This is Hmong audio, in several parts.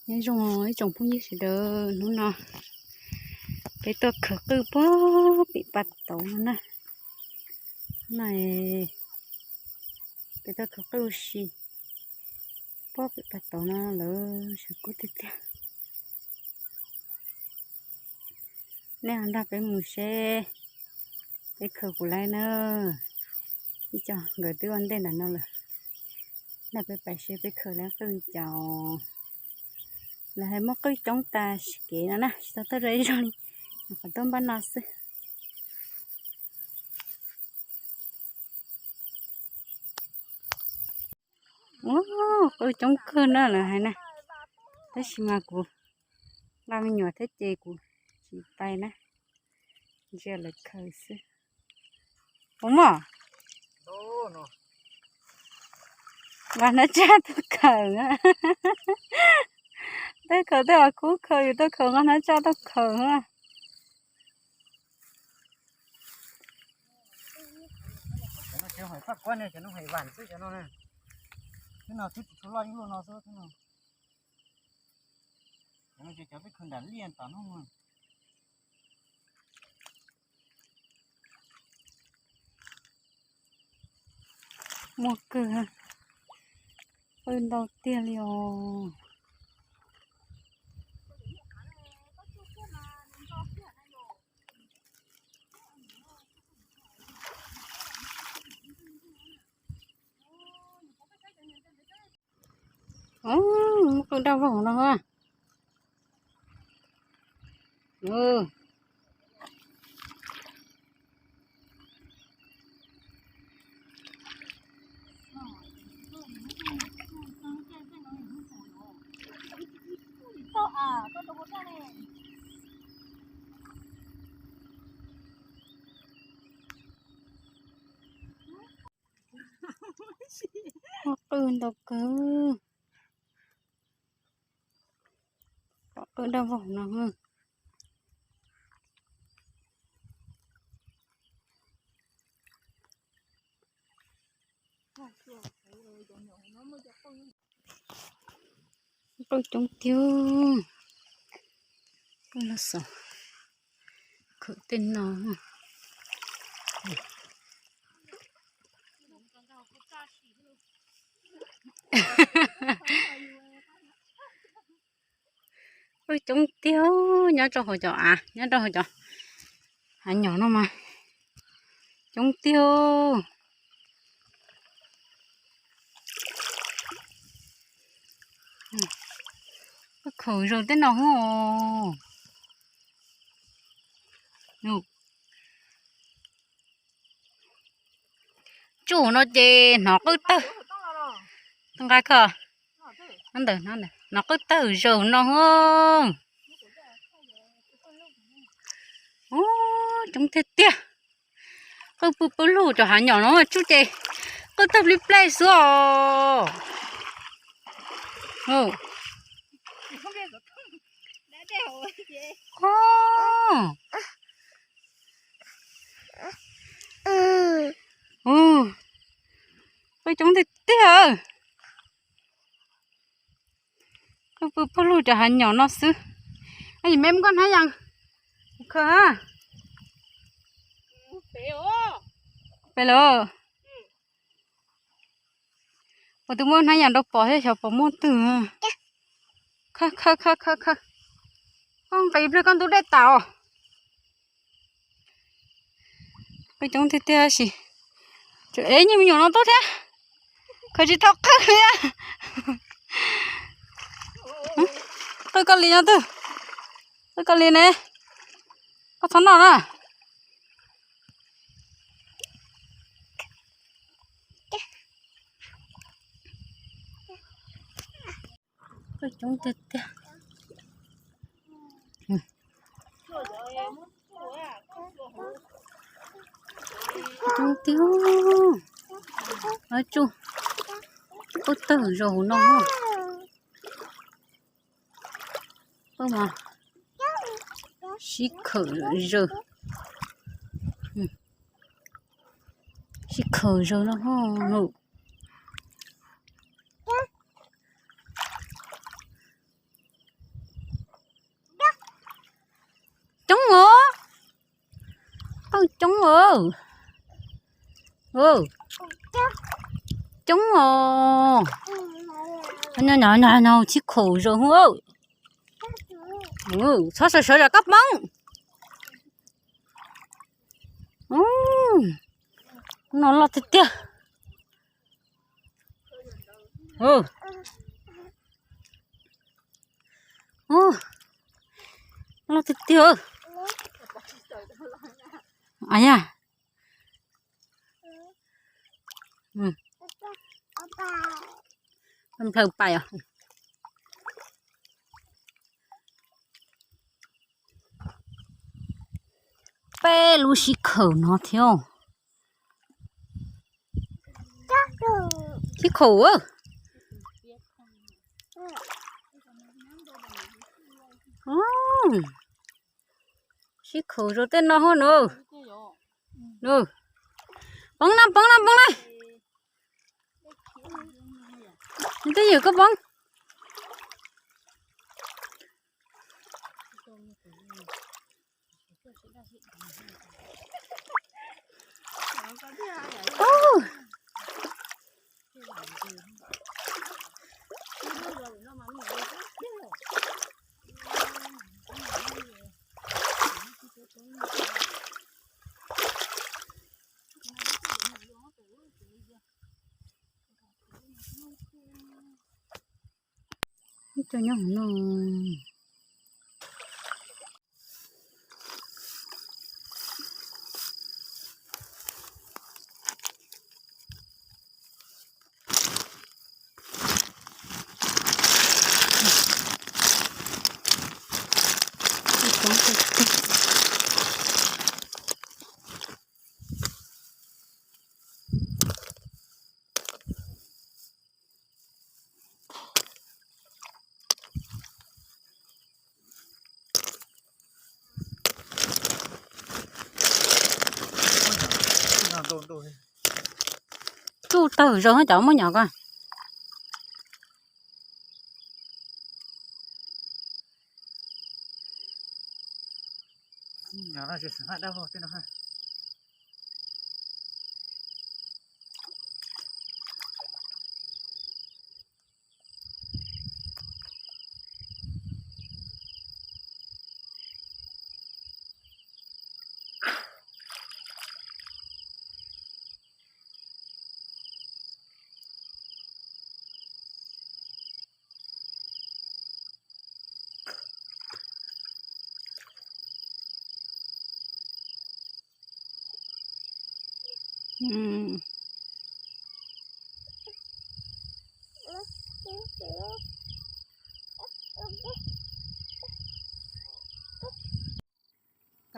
Nyob zoo ib tsoom phooj ywg sawv daws, hnub no peb tuaj khaws qwj puag pem pas tauv no na. Hnub no peb tuaj khaws qwj ua si puag pem pas tauv no lawm, sawv kub tiag tiag. Nej ho nrog peb mus seb peb khaws puas laib na. Ib co nkawd twb ua ntej ntawm no lawm, nrog peb pais seb peb khaws laib qwj li cas. Lawv hais muaj qwj coob tas sim kev no na, tsis tau tuaj rau ib zaug li, nyuam qhuav tuaj npaj no xwb. Ub, qwj coob kawg na lawv hais na, tab sis mas kuv nqa me nyuam thiab ces kuv tsis pais na, ntsia lawv khaws xwb. Puas muaj? Nqa hnab tsaj tuaj khaws na. Tej khaws tej uas kub khaws yus tuaj khaws nqa hnab tsaj tuaj khaws na. Muaj kawg, qwj ntau tiag li os. Muaj qwj daj vog no. Muaj qwj ntau kawg. Pom qwj daj vog no. Qwj coob tiag. Qwj los xav khwv tej no. Qwj coob tiag, nyob rau hauv cov av, nyob rau hauv cov hav nyom no mas coob tiag. Qwj khaws zaws tej no hwb. Tsuj no ces hnov qwj tawg. Nqa koj ntawm no, hnov qwj tawg zaws no hwb. Ub, coob tiag tiag. Qwj pw pw lug cov hav nyom no tsuj ces qwj tawg plib plej xwb os. Qwj coob tiag tiag. Qwj pw pw lug cov hav nyom no xwb. Yim me muab koj hnab yas khaws. Pem lawm. Kuv twb muab hnab yas rau pom thiab xyov pom muaj twg. Khaws khaws khaws khaws khaws. Koj nqis pliag koj ntub dej tas os. Qwj coob tiag tiag sis. Tseem ev nyuag me nyuam no tuaj thiab. Khaws tsis tau qwj li. Qwj koj li no twg? Qwj koj li ne. Koj txhob noj na. Qwj coob tiag tiag. Coob tiag. Tsuj qwj tawg zaws hauv no. Qwj mas sib khawm zaws. Sib khawm zaws no. Lub. Coob os. Nyob nyob nyob, chib khaum zaum hub. Txhob sawv sawv zam koj poob. No loj tiag tiag. Loj tiag tiag. Yog nplawg pais os. Peb lub sib khaum no thiab. Sib khaum, sib khaum rau tej no hub no. Poob na, poob na, poob na. Twj ywm koj poob. Ib co nyob hauv no. Tsuj tawg zoo cov muaj nyom ko.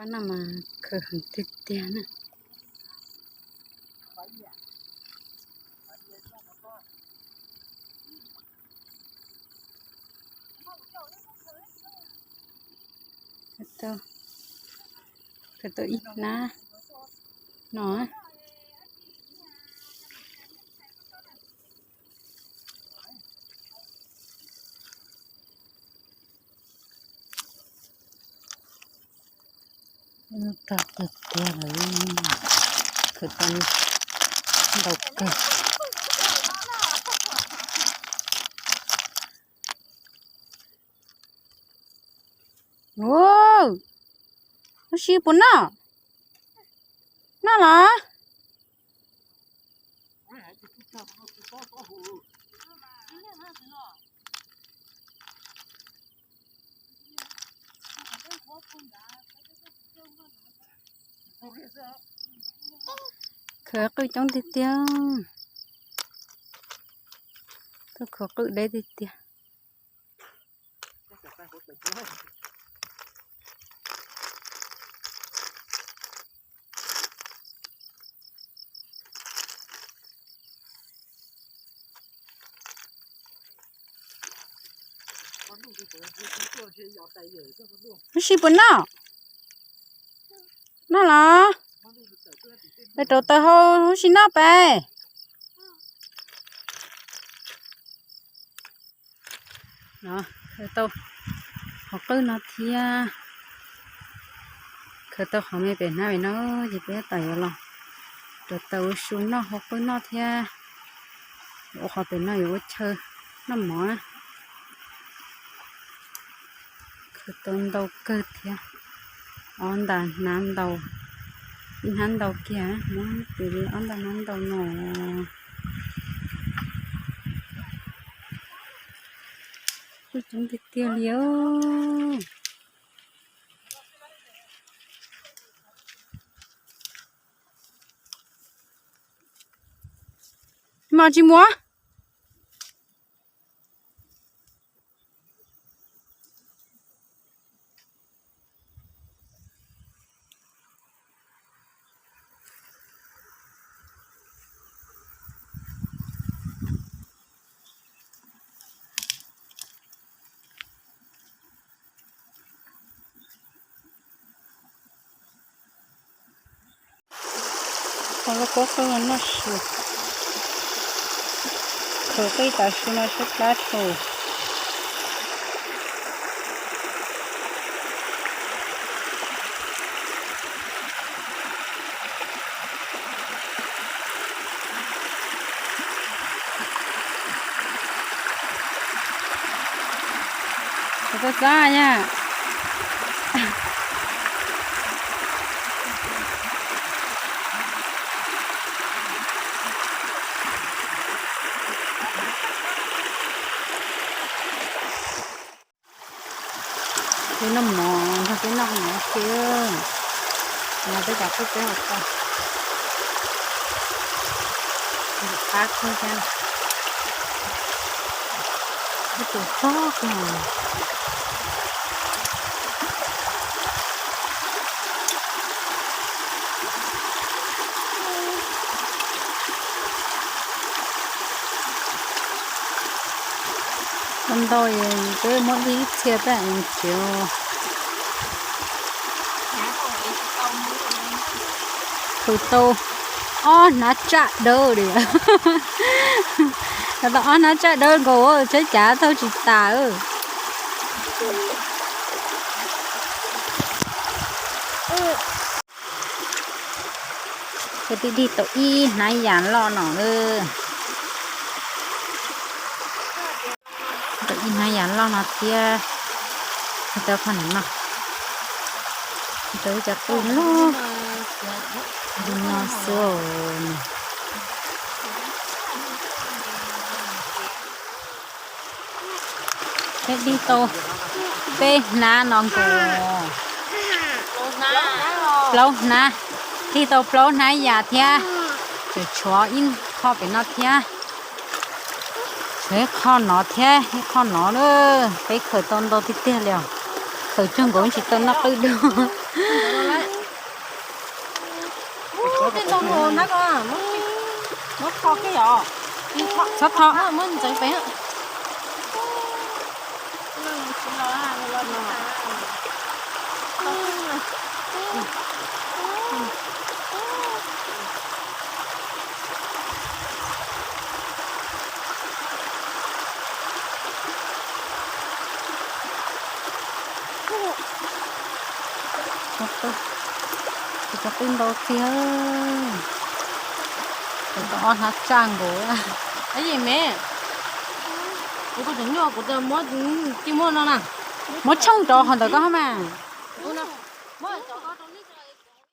Pab no mas khwv heev tiag tiag na. Khwv tau ib hnab no. Rog tiag tiag lawm, khwv tau ntau kawg. Ub, ub si puas noj? Noj los? Khwv qwj coob tiag tiag. Tuaj khwv qwj deb tiag tiag. Ub si puas noj? Noj los? Peb rau taws hau ub si noj peb. Tau qhov qwj no thiab. Khaws tau qhov me pem hnab pem no ces peb tab tom yuav los rau taws ua su noj hauv qwj noj thiab. Ua qhov pem no yuav ua chaw noj mov na. Khaws tau ntau kawg thiab. Ob nta hnab ntau, ib hnab ntau kiag, muab tus li ob nta hnab ntau no. Kuj coob tiag tiag li os. Mas tsis muaj. Kho lub kua qwj no noj su. Khaws qwj tas su no sab plab tshu. Kuv txaj txaj na. Peb noj mov, nrog peb noj mov xwb. Noj peb cov qwj peb hauv txaj. Qab kawg thiab. Ib tus txog kiag. Ntau ntau, peb muab ib txhia peb tsev. Khwv tau ob hnab tsaj dawb li. Tau ob hnab tsaj dawb nkaus, tsab cav thauj tsis tas. Peb twb dig tau ib hnab yas loj no lawm. Tau ib hnab yas loj no thiab. Tau qhov no, tau ib co qwj loj li no xwb. Peb dig tau peb hnab no nkaus. Plaub hnab, dig tau plaub hnab yas thiab. Tseem tshuav ib qho pem no thiab. Tshuav ib qho no thiab, ib qho no na. Peb khaws tau ntau tiag tiag li os. Khaws cuag nkaus tsis tau noj qwj dua. Txhob tho. Cov qwj ntau tiag. Kuv tau ob hnab tsaj nkaus. Yim me, kuv tus tseem nyuaj, kuv muab, muab no na. Muab tshooj rau qhov ntawd ko mas.